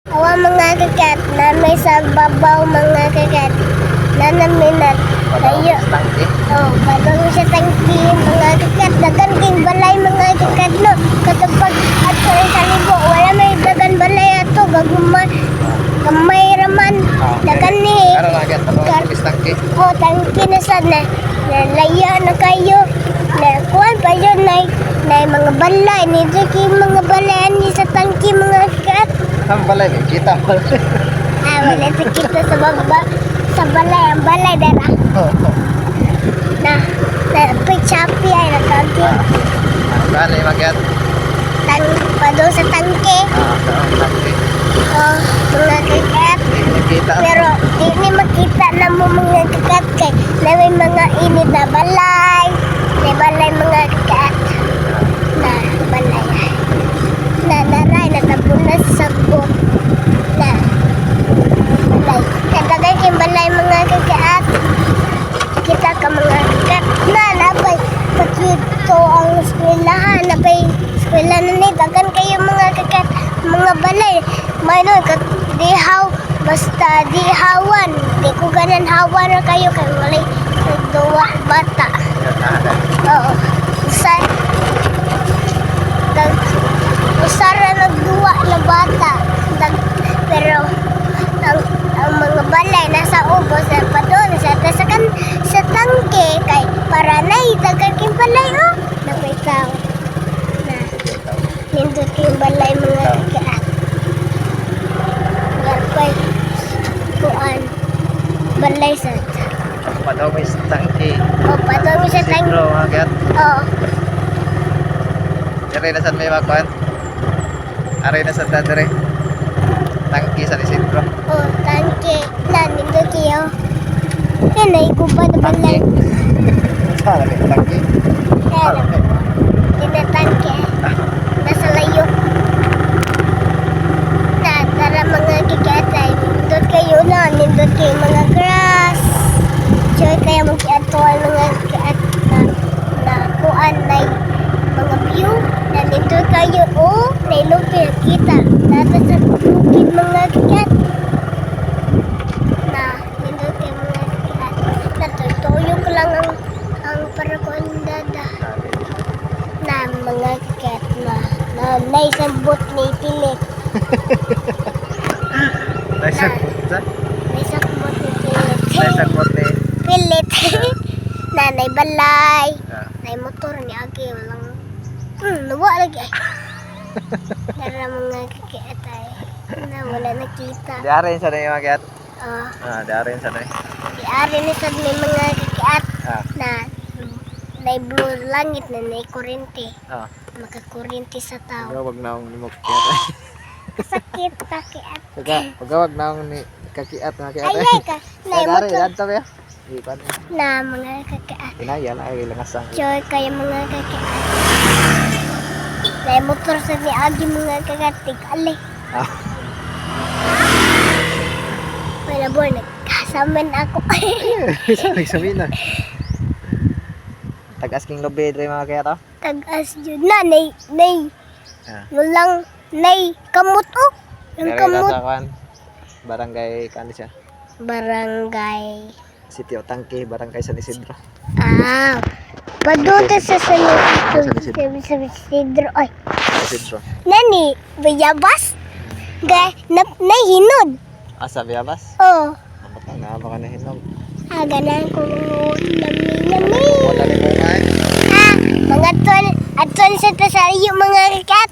Awa mga kakat, na may sa babaw mga kakat. Na namin na tayo. Tangke. Oh, padong sa tangki mga kakat, dagan king balay mga kakat no. Katong ato sa libo, wala may dagan balay ato gagumay gamay raman. Dagan ni. Ano na agad? Padong sa tangke. Oh, tangki na sad na nalaya na kayo. Na kuan pa yun na na mga balay ni kay mga balay ani sa tangki mga kakat. Ang balay, may kita. Ah, wala sa kita sa baba sa balay ang balay dara. Na na pichapi ay nakagi Ang balay, magyat. tang pado sa tangke. Ah, tangke. Oh, mga kakat. May kita. Pero di ni makita na mo mga kakat kay na may mga init na balay. May balay mga kakat. Na balay. Na naray natapon na sa sagbot. Na balay. Kadagan kay balay mga kakat. Kita ka mga kakat. Na nabay pakito ang eskwelahan. Nabay eskwela na ni dagan kayo mga kakat. Mga balay. Mayroon ka dihaw basta dihawan. Di ko ganan hawan na kayo kay walay nagduwa bata. Oo. Usa dag usara nagduwa na bata. Dag, pero ang mga balay nasa ubos na padon sa sa kan sa tangke kay para nay dagan king balay oh. Napay tao. Na nindot king balay mga kaat. Yarpay kuan balay sa Padong sa tangke. O padon sa tangke. Siguro, magyat. Oo. Aray na sa may makuan. Aray na sa dadere. Tangke sa Isidro. Oh, tangke. Na, nindot kayo. Yan, naikupa na Tangke. balay. Saan na tangke? Yan, tinatangke. Nasa layo. Na, tara mga kikatay. Nindot kayo na, nindot kayo mga grass. Joy kaya magkiatuan mga kikat na, na kuan na mga view. Na nindot kayo, oh, nailupi kita. Nata sa bukid mga kikat. Na, nindot kayo mga kikat. Natutuyok lang ang para dada na mga kakat na na naisabot ni pilit. Naisakot sa? Naisabot ni pilit. Naisakot ni. Pilit. Na balay. Ah. Nay motor ni Agi walang nawa lagi ay. Tara mga kakat ay. Na wala nakita. Diarin sa na magyat. Ah, Ah, diarin sa na. di-ari ni sad may mga kakat Ah. na nay blue langit na nay kurente. Ah. Makakurente sa tao. Pagawag na akong ni mo kakiat. Sakit kakiat. Pagawag na akong ni kakiat na kakiat. Ay ay ka. Nay Diari, motor adto ba? Di pa. Na mga kakiat. Inaya na ay langasang. Joy kayo mga kakiat. Nay motor sa ni Agi mga kakatig. Ali. Ah. Wala boy, nagkasaman ako. Sa nagsabi na. Tag-as king lobe dre mga kakiat ah. Tag-as yun na, nay, nay, Ah. walang, nay, kamot oh. Yung Diari kamot. sa kwan. Barangay kan siya. Barangay. City o Tangke, Barangay San Isidro. Ah, paduto sa San San Isidro. San Isidro. Ay, San Isidro. nani, bayabas? Gay, na, nay, hinod. Asa Biabas? Oh, Ang na baka na hinog. ah, ganahan ko nami, nami. Wala ni mo nga. Ah, mga tol, atol sa tasayo mga kakat.